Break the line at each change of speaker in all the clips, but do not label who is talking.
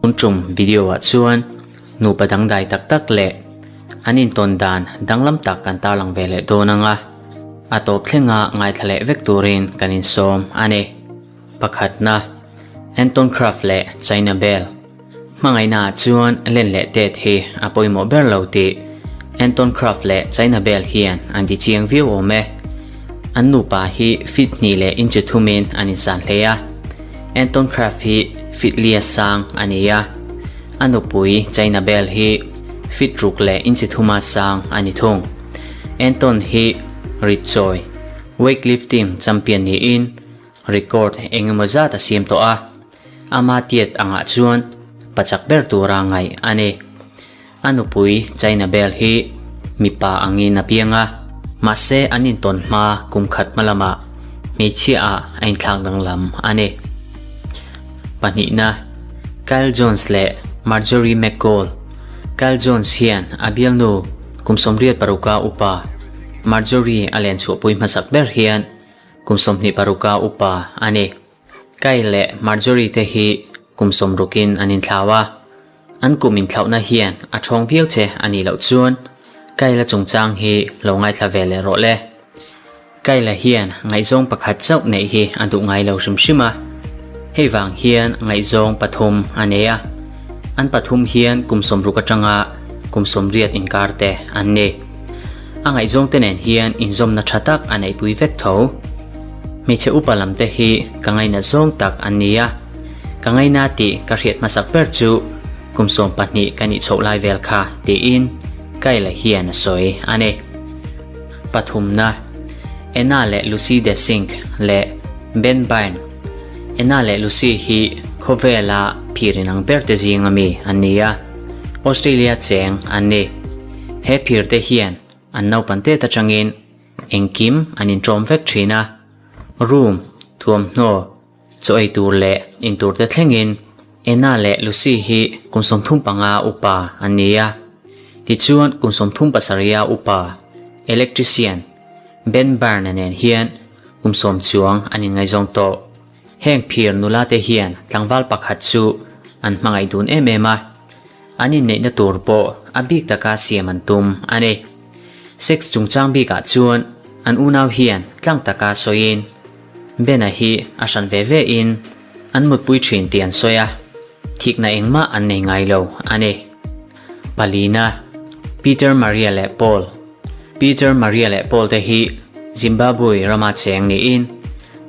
Tun tum video ah chuan nupa dangdai tak tak leh an intawn dan danglam tak kan tarlang ve leh dawn ang a, a tawp thlenga ngaithla leh vek turin kan insawm a ni. Pakhatna, Anton Kraft leh China Bell. Hmangaihna ah chuan len leh tet hi a pawimawh ber lo tih Anton Kraft leh China Bell hian an ti chiang viau awm e. An nupa hi feet hnih leh inch thumin an insan hle a. Anton Kraft hi feet lia sang a ni a, a nupui China Bell hi feet ruk leh inch thuma sang a ni thung. Anton hi ritchawi, weightlifting, champion niin record eng emaw zat a siam tawh a. Ama tiat angah chuan pachak ber tura ngaih a ni. A nupui China Bell hi mipa angin a piang a, mahse an intawn hma kum khat hma lamah hmeichhia ah a inthlak danglam a ni. Pahnihna, Kyle Jones leh Marjorie McGoll. Kyle Jones hian a bialnu kum 86 a upa Marjorie a lenchhuahpui hmasak ber hian kum 26 a upa a ni. Kyle leh Marjorie te hi kum sawmrukin an inthlau a, an kum inthlauhna hian a ṭhawng viau che a nih loh chuan Kyle-a chungchang hi lo ngaithla ve leh rawh le. Kyle-a hian ngaihzawng pakhat chauh neih hi a duh ngai lo hrim hrim a, hei vang hian ngaihzawng pathum a nei a, an pathum hian kum 60 aṭanga kum 80 inkar te an ni. A ngaihzawng te nen hian inzawmna ṭha tak a neihpui vek tho. Hmeichhe upa lam te hi ka ngaina zawng tak an ni a, ka ngaina tih ka hriat hmasak ber chu kum 12 ka nih chhoh lai vel kha tiin Kyle hian a sawi a ni. Pathumna, Anna leh Lucy De Sink leh Ben Byrne. Anna leh Lucy hi khawvela phir inang ber te zinga mi an ni a, Australia cheng an ni. He phir te hian an naupan tet atangin Engkim an inṭawm vek ṭhin a, room, thuamhnaw, chaw ei tur leh in tur te thlengin Anna leh Lucy hi kum 35 upa an ni a, tichuan kum 37 upa electrician Ben Byrne nen hian kum 10 chuang an inngaizawng tawh. Heng phir nula te hian tlangval pakhat chu an hmangaih dun em em a, an inneihna tur pawh a bik taka siam an tum a ni. Sex chungchang bikah chuan an unau hian tlang taka sawiin Ben-a hi a hran ve ve in an mutpui thin tih an sawi a, thikna engmah an nei ngai lo a ni. Palina, Peter Maria leh Paul Peter Maria leh Paul te hi Zimbabwe rama cheng niin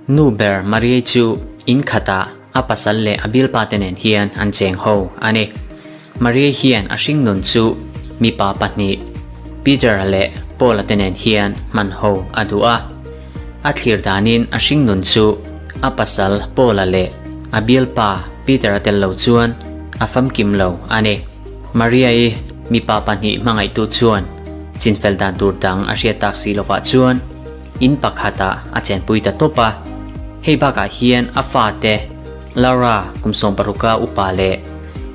nu ber Maria chu in khatah a pasal leh a bialpa te nen hian an cheng ho a ni. Maria hian a hringnun chu mipa pahnih, Peter-a leh Paul-a te nen hian hman ho a duh a. A thlir danin a hringnun chu a pasal Paul-a leh a bialpa Peter-a tel lo chuan a famkim lo a ni. Maria-i mipa pahnih hmangaihtu chuan chinfel dan tur dang a hriat tak si lovah chuan in pakhatah a chenpui ta tawp a. Hei bakah hian a fate Laura kum 16-a upa leh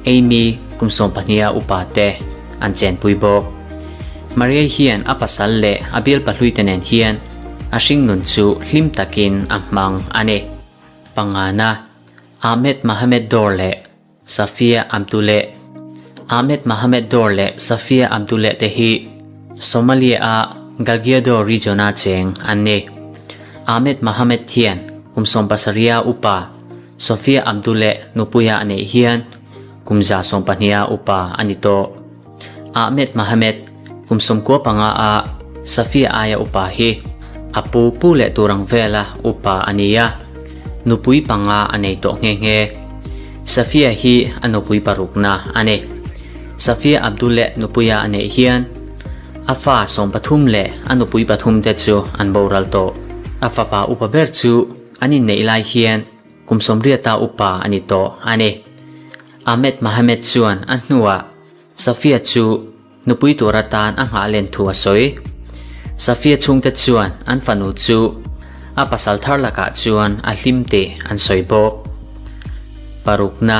Amy kum 12-a upa te an chenpui bawk. Maria hian a pasal leh a bialpa hluite nen hian a hringnun chu hlim takin a hmang a ni. Pangana, Ahmed Mohamed Dor leh Safia Abduleh Ahmed Mohamed Dor leh Safia Abduleh te hi Somalia-a Galgaduud region-a cheng an ni. Ahmed Mohamed hian kum 17-a upa Sofia Abduleh nupuia a neih hian kum 120-a upa a ni tawh. Ahmed Mohamed kum 95-a Safia aia upa hi a pu pu leh tur ang vela upa a ni a, nupui panga a nei tawh nghe nghe. Safia hi a nupui parukna a ni. Safia Abduleh nupuia a neih hian a fa 13 leh a nupui pathum te chu an boral tawh. A fapa upa ber chu an inneih lai hian kum 80 upa a ni tawh a ni. Ahmed Mohamed chuan a hnuah Safia chu nupui tur atan a nghah len thu a sawi. Safia chhungte chuan an fanu chu a pasal thar lakah chuan a hlim tih an sawi bawk. Parukna,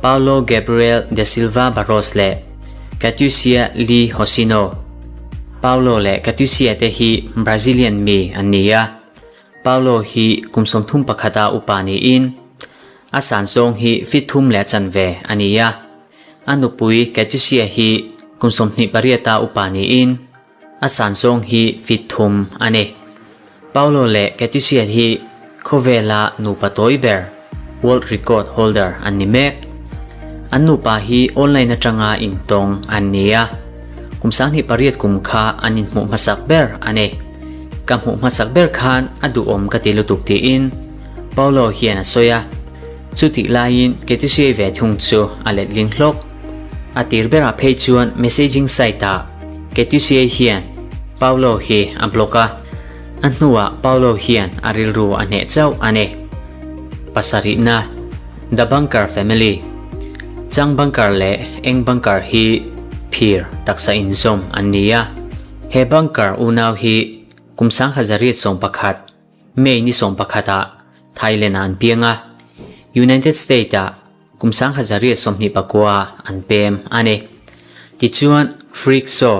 Paulo Gabriel de Silva Barros leh Katiusia Lee Hoshino. Paulo leh Katiusia te hi Brazilian mi an ni a. Paulo hi kum 31 a upa niin. A san zawng hi feet thum leh a chanve a ni a. A nupui Katyusia hi kum 28 a upa niin a san zawng hi feet thum a ni. Paulo leh Katyusia hi khawvela nupa tawi ber, world record holder an ni mek. An nupa hi online atanga intawng an ni a, kum 28 kum kha an inhmuh hmasak ber a ni. Ka hmuh hmasak ber khan a duhawm ka ti lutuk tiin Paulo hian a sawi a. Chutih laiin Ketusiai ve thung chu a letling hlawk. A tir berah phei chuan messaging site-ah Ketusiai hian Paulo hi a block a, a hnuah Paulo hian a rilru a hneh chauh a ni. Pasarihna, The Bunker Family, Chang Bunker leh Eng Bunker hi phir taksa inzawm an ni a. He Bunker unau hi kum 1911 May ni 11 ah Thailand ah an piang a, United States ah kum 1929 an pem a ni. Tichuan Freak Show,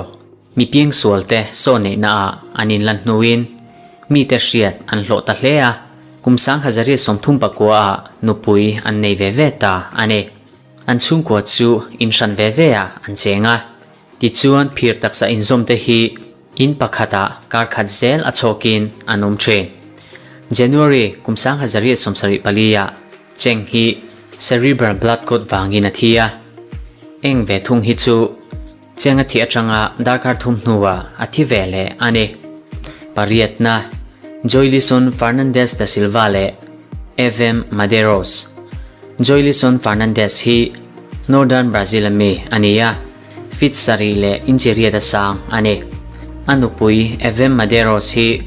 mi piangsual te show neihna ah an inlan hnuin mite hriat an hlawh ta hle a, kum 1939 ah nupui an nei ve ve ta a ni. An chhungkua chu inhran ve ve ah an cheng a, tichuan phir taksa inzawm te hi In pakhatah kar khat zel a chhawkin an awm thin. January kum 1974 ah Cheng hi cerebral blood clot vangin a thi a. Eng ve thung hi chu Cheng a thih atanga darkar thum hnuah a thi ve leh a ni. Pariatna, Joylison Fernandes da Silva leh Evem Madeiros. Joylison Fernandes hi Northern Brazil ami a ni a. Feet sarih leh inchi riat a sang a ni. A nupui Evem Madeiros hi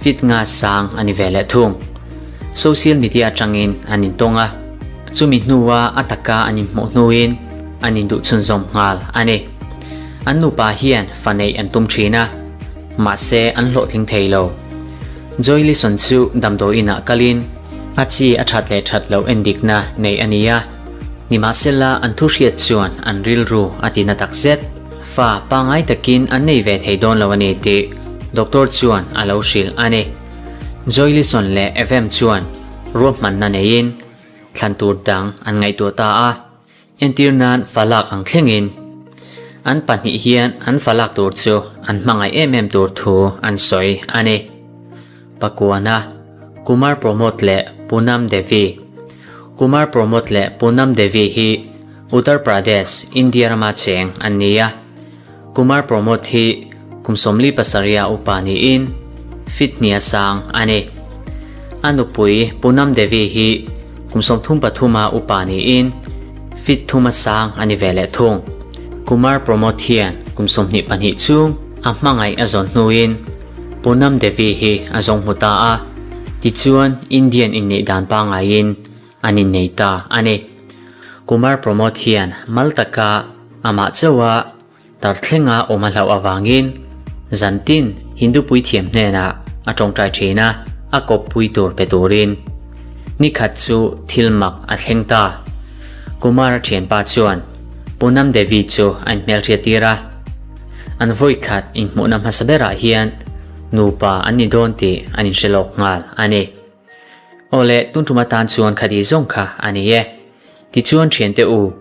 feet nga sang a ni ve leh thung. Social media atangin an intawng a, chumi hnua a taka an inhmuh hnuin an induh chhunzawm nghal a ni. An nupa hian fa neih an tum thin a, mahse an hlawhtling thei lo. Joylison chu damdawi inah kalin a chi a that leh that loh endikna neih a ni a. Nimahsela an thu hriat chuan an rilru a ti na tak zet. Fa pangngai takin an nei ve thei dawn lo a ni tih doctor chuan a lo hrilh a ni. Joylison leh Evem chuan ruahmanna neiin thlan tur dang an ngaihtuah ta a, entir nan fa lak ang thlengin. An pahnih hian an fa lak tur chu an hmangaih em em tur thu an sawi a ni. Pakuana, Kumar Pramod leh Poonam Devi. Kumar Pramod leh Poonam Devi hi Uttar Pradesh, India rama cheng an ni a. Kumar Pramod hi kum 47 a upa niin feet hnih a sang a ni. A nupui Poonam Devi hi kum 33 a upa niin feet thum a sang a ni ve leh thung. Kumar Pramod hian kum 22 chhung a hmangaih a zawn hnuin Poonam Devi hi a zawng hmu ta a, tichuan Indian inneih dan pangaiin an innei ta a ni. Kumar Pramod hian mal taka amah chauha tarthlenga awm a hlauh avangin zantin Hindu puithiam hnenah a tawngtai thin a, a kawppui tur pe turin. Nikhat chu thil mak a thleng ta. Kumar-a thianpa chuan Poonam Devi chu a inhmelhriat tir a. An vawikhat inhmuhna hmasa berah hian nupa an ni dawn tih an inhre lawk nghal a ni. Awle, tun tum atan chuan khadi zawng kha a ni e. Tichuan thiante u,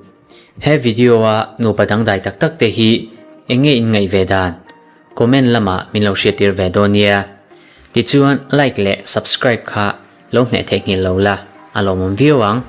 he video a nupa dangdai tak tak te hi eng nge in ngaih ve dan? Comment lamah min lo hriattir ve dawn nia. Tichuan like leh subscribe kha lo hmeh theihnghilh lo la, a lawmawm viau ang.